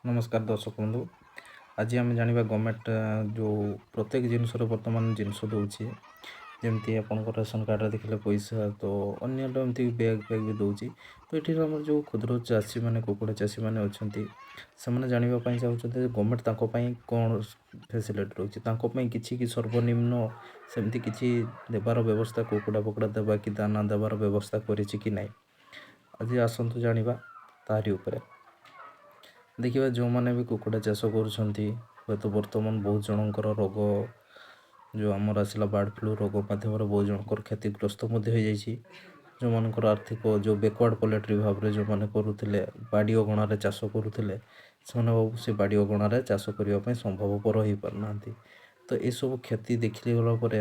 ନମସ୍କାର ଦର୍ଶକ ବନ୍ଧୁ। ଆଜି ଆମେ ଜାଣିବା ଗଭର୍ଣ୍ଣମେଣ୍ଟ ଯେଉଁ ପ୍ରତ୍ୟେକ ଜିନିଷର ବର୍ତ୍ତମାନ ଜିନିଷ ଦେଉଛି, ଯେମିତି ଆପଣଙ୍କ ରାସନ କାର୍ଡ଼ରେ ଦେଖିଲେ ପଇସା, ତ ଅନ୍ୟାନ୍ୟ ଏମିତି ବ୍ୟାଗ୍ ଫ୍ୟାଗ୍ ବି ଦେଉଛି। ତ ଏଠି ଆମର ଯେଉଁ କ୍ଷୁଦ୍ର ଚାଷୀମାନେ, କୁକୁଡ଼ା ଚାଷୀମାନେ ଅଛନ୍ତି, ସେମାନେ ଜାଣିବା ପାଇଁ ଚାହୁଁଛନ୍ତି ଯେ ଗଭର୍ଣ୍ଣମେଣ୍ଟ ତାଙ୍କ ପାଇଁ କ'ଣ ଫେସିଲିଟି ରହୁଛି, ତାଙ୍କ ପାଇଁ କିଛି କି ସର୍ବନିମ୍ନ ସେମିତି କିଛି ଦେବାର ବ୍ୟବସ୍ଥା, କୁକୁଡ଼ା ଫୁକୁଡ଼ା ଦେବା କି ଦାନା ଦେବାର ବ୍ୟବସ୍ଥା କରିଛି କି ନାହିଁ। ଆଜି ଆସନ୍ତୁ ଜାଣିବା ତାହାରି ଉପରେ। ଦେଖିବା, ଯେଉଁମାନେ ବି କୁକୁଡ଼ା ଚାଷ କରୁଛନ୍ତି, ହୁଏତ ବର୍ତ୍ତମାନ ବହୁତ ଜଣଙ୍କର ରୋଗ ଯେଉଁ ଆମର ଆସିଲା ବାର୍ଡ଼ ଫ୍ଲୁ ରୋଗ ମାଧ୍ୟମରେ ବହୁତ ଜଣଙ୍କର କ୍ଷତିଗ୍ରସ୍ତ ମଧ୍ୟ ହୋଇଯାଇଛି। ଯେଉଁମାନଙ୍କର ଆର୍ଥିକ, ଯେଉଁ ବ୍ୟାକୱାର୍ଡ଼ ପୋଲେଟ୍ରି ଭାବରେ ଯେଉଁମାନେ କରୁଥିଲେ, ବାଡ଼ି ଅଗଣାରେ ଚାଷ କରୁଥିଲେ, ସେମାନେ ଆଉ ସେ ବାଡ଼ି ଅଗଣାରେ ଚାଷ କରିବା ପାଇଁ ସମ୍ଭବପର ହୋଇପାରୁନାହାନ୍ତି। ତ ଏସବୁ କ୍ଷତି ଦେଖିଗଲା ପରେ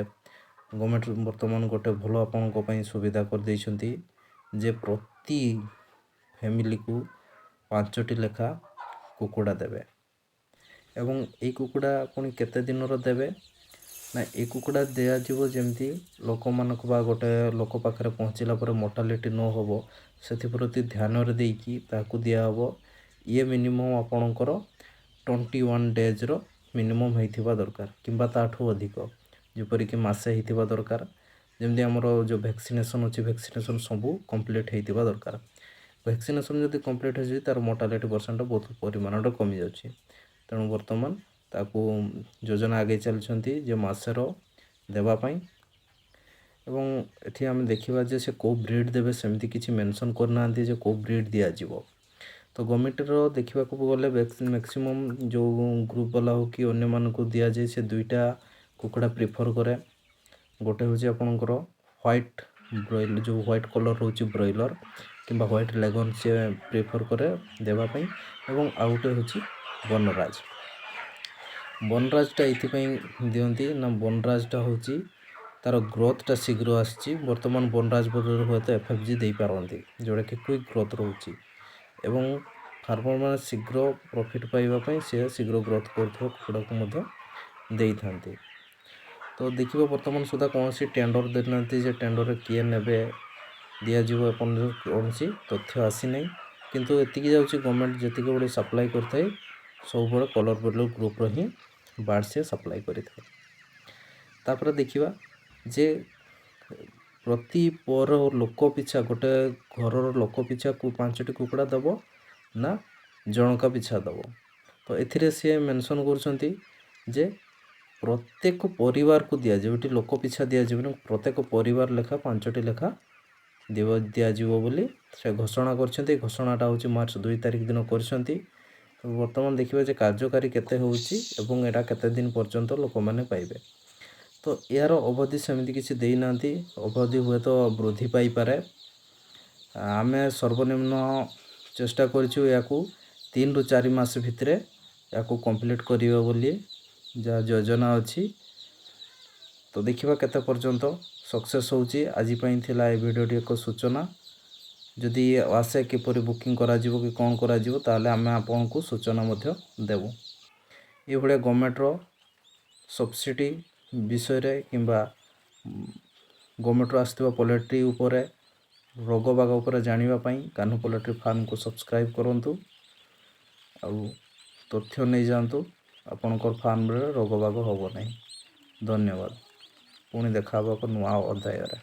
ଗଭର୍ଣ୍ଣମେଣ୍ଟ ବର୍ତ୍ତମାନ ଗୋଟେ ଭଲ ଆପଣଙ୍କ ପାଇଁ ସୁବିଧା କରିଦେଇଛନ୍ତି ଯେ ପ୍ରତି ଫ୍ୟାମିଲିକୁ ପାଞ୍ଚଟି ଲେଖା କୁକୁଡ଼ା ଦେବେ। ଏବଂ ଏଇ କୁକୁଡ଼ା ପୁଣି କେତେ ଦିନର ଦେବେ ନା, ଏ କୁକୁଡ଼ା ଦିଆଯିବ ଯେମିତି ଲୋକମାନଙ୍କୁ ବା ଗୋଟେ ଲୋକ ପାଖରେ ପହଞ୍ଚିଲା ପରେ ମୋର୍ଟାଲିଟି ନ ହେବ, ସେଥିପ୍ରତି ଧ୍ୟାନରେ ଦେଇକି ତାହାକୁ ଦିଆହେବ। ଇଏ ମିନିମମ୍ ଆପଣଙ୍କର 21 ଡେଜ୍ର ମିନିମମ୍ ହେଇଥିବା ଦରକାର କିମ୍ବା ତାଠୁ ଅଧିକ, ଯେପରିକି ମାସେ ହେଇଥିବା ଦରକାର। ଯେମିତି ଆମର ଯେଉଁ ଭ୍ୟାକ୍ସିନେସନ୍ ଅଛି, ଭ୍ୟାକ୍ସିନେସନ୍ ସବୁ କମ୍ପ୍ଲିଟ୍ ହେଇଥିବା ଦରକାର। ଭ୍ୟାକ୍ସିନେସନ୍ ଯଦି କମ୍ପ୍ଲିଟ୍ ହେଇଯିବ, ତା'ର ମୋର୍ଟାଲିଟି ପରସେଣ୍ଟ ବହୁତ ପରିମାଣରେ କମିଯାଉଛି। ତେଣୁ ବର୍ତ୍ତମାନ ତାକୁ ଯୋଜନା ଆଗେଇ ଚାଲିଛନ୍ତି ଯେ ମାସେର ଦେବା ପାଇଁ। ଏବଂ ଏଠି ଆମେ ଦେଖିବା ଯେ ସେ କେଉଁ ବ୍ରିଡ଼୍ ଦେବେ, ସେମିତି କିଛି ମେନସନ୍ କରିନାହାନ୍ତି ଯେ କେଉଁ ବ୍ରିଡ଼୍ ଦିଆଯିବ। ତ ଗଭର୍ଣ୍ଣମେଣ୍ଟର ଦେଖିବାକୁ ଗଲେ ମ୍ୟାକ୍ସିମମ୍ ଯେଉଁ ଗ୍ରୁପ୍ ବାଲା ହଉ କି ଅନ୍ୟମାନଙ୍କୁ ଦିଆଯାଏ, ସେ ଦୁଇଟା କୁକୁଡ଼ା ପ୍ରିଫର୍ କରେ। ଗୋଟେ ହେଉଛି ଆପଣଙ୍କର ହ୍ୱାଇଟ୍ ବ୍ରଏଲର୍, ଯେଉଁ ହ୍ୱାଇଟ୍ କଲର୍ ରହୁଛି ବ୍ରଏଲର୍ କିମ୍ବା ହ୍ୱାଇଟ୍ ଲେଗନ୍, ସିଏ ପ୍ରିଫର୍ କରେ ଦେବା ପାଇଁ। ଏବଂ ଆଉ ଗୋଟେ ହେଉଛି ବନରାଜ। ବନରାଜଟା ଏଇଥିପାଇଁ ଦିଅନ୍ତି ନା, ବନରାଜଟା ହେଉଛି ତା'ର ଗ୍ରୋଥଟା ଶୀଘ୍ର ଆସିଛି। ବର୍ତ୍ତମାନ ବନରାଜ ବଦଳରେ ହୁଏତ ଏଫ୍ ଏଫ୍ ଜି ଦେଇପାରନ୍ତି, ଯେଉଁଟାକି କ୍ୱିକ୍ ଗ୍ରୋଥ୍ ରହୁଛି ଏବଂ ଫାର୍ମରମାନେ ଶୀଘ୍ର ପ୍ରଫିଟ୍ ପାଇବା ପାଇଁ ସେ ଶୀଘ୍ର ଗ୍ରୋଥ୍ କରୁଥିବା କୁକୁଡ଼ାକୁ ମଧ୍ୟ ଦେଇଥାନ୍ତି। ତ ଦେଖିବ, ବର୍ତ୍ତମାନ ସୁଦ୍ଧା କୌଣସି ଟେଣ୍ଡର ଦେଇନାହାନ୍ତି ଯେ ଟେଣ୍ଡରରେ କିଏ ନେବେ, ଦିଆଯିବ, ଏପର୍ଯ୍ୟନ୍ତ କୌଣସି ତଥ୍ୟ ଆସିନାହିଁ। କିନ୍ତୁ ଏତିକି ଯାଉଛି, ଗଭର୍ଣ୍ଣମେଣ୍ଟ ଯେତିକି ଗୁଡ଼ିଏ ସପ୍ଲାଏ କରିଥାଏ, ସବୁବେଳେ କଲର୍ ବ୍ରଏଲର୍ ଗ୍ରୁପ୍ର ହିଁ ବାର୍ଡ଼ ସେ ସପ୍ଲାଏ କରିଥାଏ। ତାପରେ ଦେଖିବା ଯେ ପ୍ରତି ପର ଲୋକ ପିଛା, ଗୋଟେ ଘରର ଲୋକ ପିଛାକୁ ପାଞ୍ଚଟି କୁକୁଡ଼ା ଦେବ ନା ଜଣକା ପିଛା ଦେବ। ତ ଏଥିରେ ସିଏ ମେନସନ୍ କରୁଛନ୍ତି ଯେ ପ୍ରତ୍ୟେକ ପରିବାରକୁ ଦିଆଯିବ। ଏଠି ଲୋକ ପିଛା ଦିଆଯିବନି, ପ୍ରତ୍ୟେକ ପରିବାର ଲେଖା ପାଞ୍ଚଟି ଲେଖା ଦିଆଯିବ ବୋଲି ସେ ଘୋଷଣା କରିଛନ୍ତି। ଘୋଷଣାଟା ହେଉଛି ମାର୍ଚ୍ଚ 2 ତାରିଖ ଦିନ କରିଛନ୍ତି। ତ ବର୍ତ୍ତମାନ ଦେଖିବା ଯେ କାର୍ଯ୍ୟକାରୀ କେତେ ହେଉଛି ଏବଂ ଏଇଟା କେତେ ଦିନ ପର୍ଯ୍ୟନ୍ତ ଲୋକମାନେ ପାଇବେ। ତ ଏହାର ଅବଧି ସେମିତି କିଛି ଦେଇନାହାନ୍ତି। ଅବଧି ହୁଏତ ବୃଦ୍ଧି ପାଇପାରେ। ଆମେ ସର୍ବନିମ୍ନ ଚେଷ୍ଟା କରିଛୁ ଏହାକୁ 3ରୁ 4 ମାସ ଭିତରେ ଏହାକୁ କମ୍ପ୍ଲିଟ୍ କରିବା ବୋଲି ଯାହା ଯୋଜନା ଅଛି। ତ ଦେଖିବା କେତେ ପର୍ଯ୍ୟନ୍ତ ସକ୍ସେସ୍ ହେଉଛି। ଆଜି ପାଇଁ ଥିଲା ଏ ଭିଡ଼ିଓଟି ଏକ ସୂଚନା। ଯଦି ଆସେ କିପରି ବୁକିଂ କରାଯିବ କି କ'ଣ କରାଯିବ, ତାହେଲେ ଆମେ ଆପଣଙ୍କୁ ସୂଚନା ମଧ୍ୟ ଦେବୁ। ଏଇଭଳିଆ ଗଭର୍ଣ୍ଣମେଣ୍ଟର ସବସିଡ଼ି ବିଷୟରେ କିମ୍ବା ଗଭର୍ଣ୍ଣମେଣ୍ଟରୁ ଆସୁଥିବା ପୋଲେଟ୍ରି ଉପରେ, ରୋଗ ବାଗ ଉପରେ ଜାଣିବା ପାଇଁ କାହ୍ନୁ ପୋଲେଟ୍ରି ଫାର୍ମକୁ ସବସ୍କ୍ରାଇବ୍ କରନ୍ତୁ ଆଉ ତଥ୍ୟ ନେଇଯାଆନ୍ତୁ। ଆପଣଙ୍କର ଫାର୍ମରେ ରୋଗ ବାଗ ହେବ ନାହିଁ। ଧନ୍ୟବାଦ। ପୁଣି ଦେଖା ହେବ ଏକ ନୂଆ ଅଧ୍ୟାୟରେ।